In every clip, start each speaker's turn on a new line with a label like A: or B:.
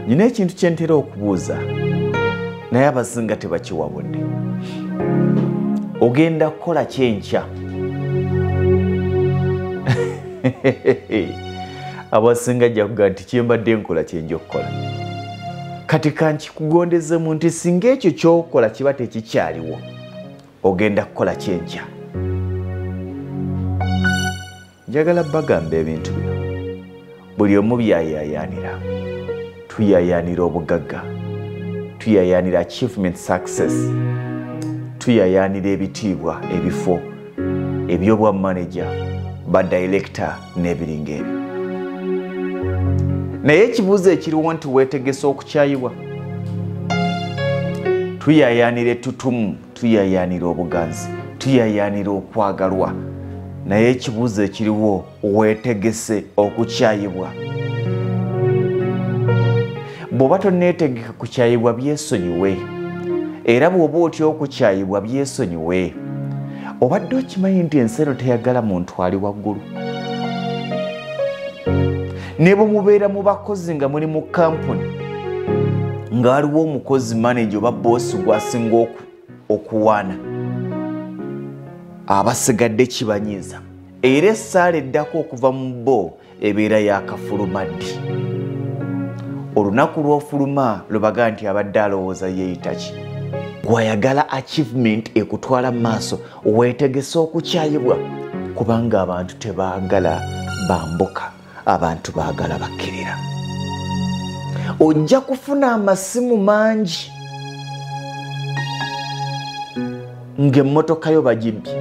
A: Nina ekintu kye ntera okubuuza, naye abasinga tebakiwabudde. Ogenda kukola ki enkya? Abasinga ajja kugamba nti kyembadde nkola kyenja okukola. Kati kankikugondezemu nti singa ekyo ky'okola kiba tekikyaliwo, ogenda kukola ki enkya? Njagala bagamba ebintu bino. Buli omu byayayaanira. Tuyayaanira obugagga, tuyayaanira achievement success, tuyayaanira ebitiibwa, ebifo eby'obwa manager, ba director n'ebiringa ebyo. Naye ekibuuzo ekiriwo nti weetegese okukyayibwa? Tuyayaanira ettutumu, tuyayaanira obuganzi, tuyayaanira okwagalwa. Naye ekibuuzo ekiriwo, weetegese okukyayibwa? Bw'oba tonneetegeka kukyayibwa, byesonyiwe. Era bw'oba otya okukyayibwa, byesonyiwe. Obadde okimanyi nti ensi eno teyagala muntu ali waggulu? Ne bwe mubeera mu bakozi nga muli mu kampuni, nga waliwo omukozi manager oba boosi gw'asinga okuwaana, abasigadde kibanyiiza. Era essaala eddako okuva mu bo ebeera yakafuluma ddi? Olunaku lw'ofuluma lwebaga nti abadde alowooza yeeyita ki? Gw'ayagala achievement ekutwala mu maaso, weetegese okukyayibwa, kubanga abantu tebaagala bambuka, abantu baagala bakkirira. Ojja kufuna amasimu mangi ng'emmotoka yo bagibbye,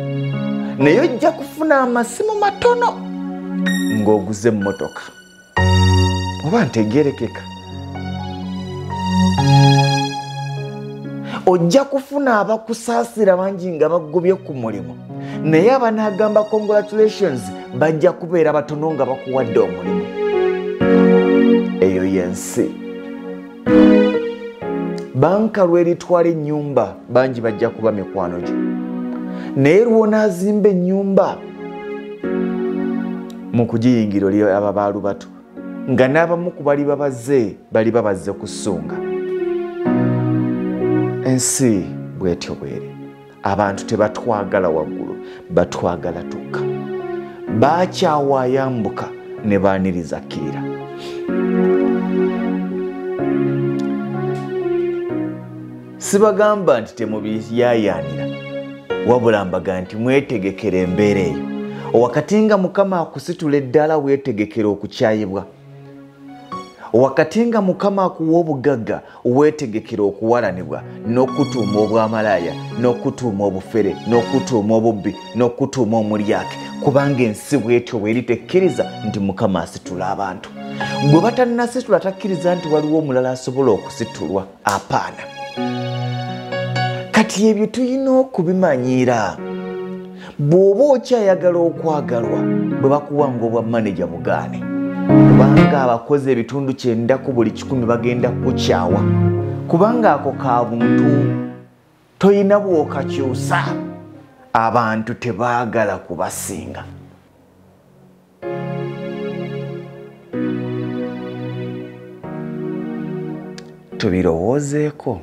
A: naye ojja kufuna amasimu matono ng'oguze emmotoka. Oba ntegeerekeka? Ojja kufuna abakusaasira bangi nga bagobye ku mulimu, naye abanaagamba congratulations bajja kubeera batono nga bakuwadde omulimu. Eyo y'ensi. Banka lw'eritwala ennyumba, bangi bajja kuba mikwano gyo, naye lw'onaazimba ennyumba mu kugiyingira oli aba baalubatu, nga n'abamu ku bali babazze bali babazze kusunga. Ensi bw'etyo bweri. Abantu tebatwagala waggulu, batwagala tukka. Baakyawa ayambuka ne baaniriza akkirira. Sibagamba nti temubiyaayaanira, wabula mbaga nti mwetegekera embeera eyo. Wakati nga Mukama akusitula eddaala, weetegekera okukyayibwa. Wakati nga Mukama akuwa obugagga, weetegekera okuwalanibwa n'okutuuma obwamalaaya, n'okutuuma obufere, n'okutuuma obubbi, n'okutuuma omulyake, kubanga ensi bwetyo bweri tekkiriza nti Mukama asitula abantu. Gwe batannasitula takkiriza nti waliwo omulala asobola okusitulwa. Apaana. Kati ebyo tulina okubimanyira. Bw'oba okyayagala okwagalwa, bwe bakuwanga obwa maneja bugaane, kubanga abakozi ebitundu 90 ku buli 100 bagenda kukukyawa, kubanga ako ka buntu toyina bw'okakyusa. Abantu tebaagala kubasinga. Tubirowoozeeko.